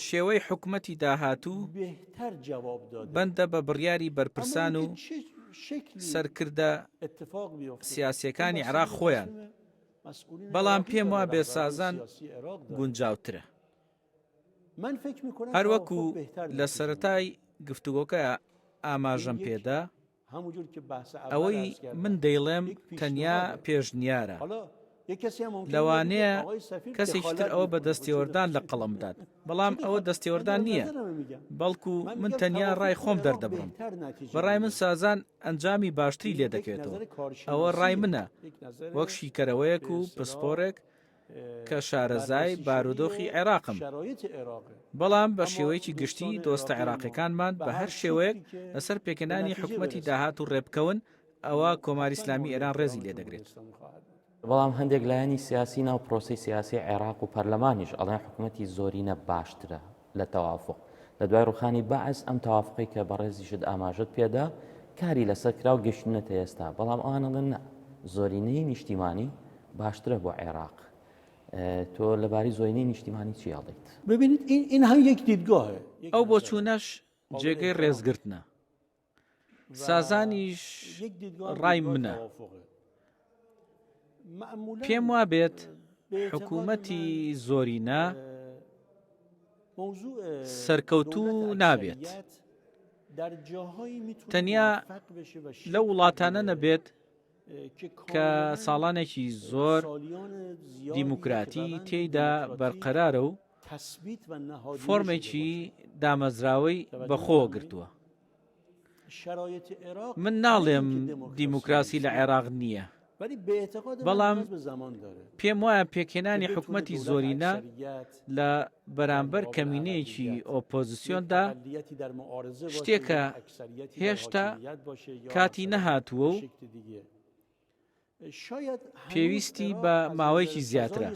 شێوەی حکومەتی داهاتوو بەندە بە بڕیاری بەرپرسان و سەرکردە سیاسییەکانی عێراق خۆیان، بەڵام پێم وابێ سازان گونجاوترە. هەروەکو لە سەرەتای گفتوگۆکە ئاماژەم پێدا، ئەوەی من دەیڵێم تەنیا پێشنیارە، لەوانەیە کەسێکی تر ئەوە بە دەستێوەردان لە قەڵەم بدات، بەڵام ئەوە دەستێوەردان نییە، بەڵکو من تەنیا ڕای خۆم دەردەبڕم. بە ڕای من سازان ئەنجامی باشتری لێ دەکەوێتەوە. ئەوە ڕای منە وەک شیکەرەوەیەک و پسپۆرێک کە شارەزای بارودۆخی عێراقم، بەڵام بە شێوەیەکی گشتی دۆستە عێراقیەکانمان بە هەر شێوەیەک لەسەر پێکهێنانی حکومەتی داهاتوو ڕێبکەون، ئەوا کۆماری ئیسلامی ئێران ڕێزی لێدەگرێت. بەڵام هەندێک لایەنی سیاسی ناو پرۆسەی سیاسی عێراق و پەرلەمانیش ئەڵێن حکومەتی زۆرینە باشترە لە تەوافق. لە دوای ڕوخانی بەعس ئەم تەوافقەی کە بەڕێزیشت ئاماژەت پێدا کاری لەسەر کرا و گەشتونەتە ئێستا، بەڵام ئەوان ئەڵێن نا زۆرینەی نیشتیمانی باشترە بۆ عێراق. تۆ لەبارەی زۆرینەی نیشتیمانی چی ئەڵێیت؟ ببینید این این هم یک دیدگاهه. ئەو بۆچوونەش جێگەی ڕێزگرتنە. سازانیش ڕای منە. پێم وابێت حکوومەتی زۆرینە سەرکەوتوو نابێت. تەنیا لەو وڵاتانە نەبێت کە ساڵانێکی زۆر دیموکراتی تێیدا بەرقەرارە و فۆرمێکی دامەزراوەی بەخۆوە گرتووە. من ناڵێم دیموکراسی لە عێراق نییە، بەڵام پێم وایە پێکهێنانی حکومەتی زۆرینە لە بەرامبەر کەمینەیەکی ئۆپۆزسیۆندا شتێکە هێشتا کاتی نەهاتووە و پێویستی بە ماوەیەکی زیاترە.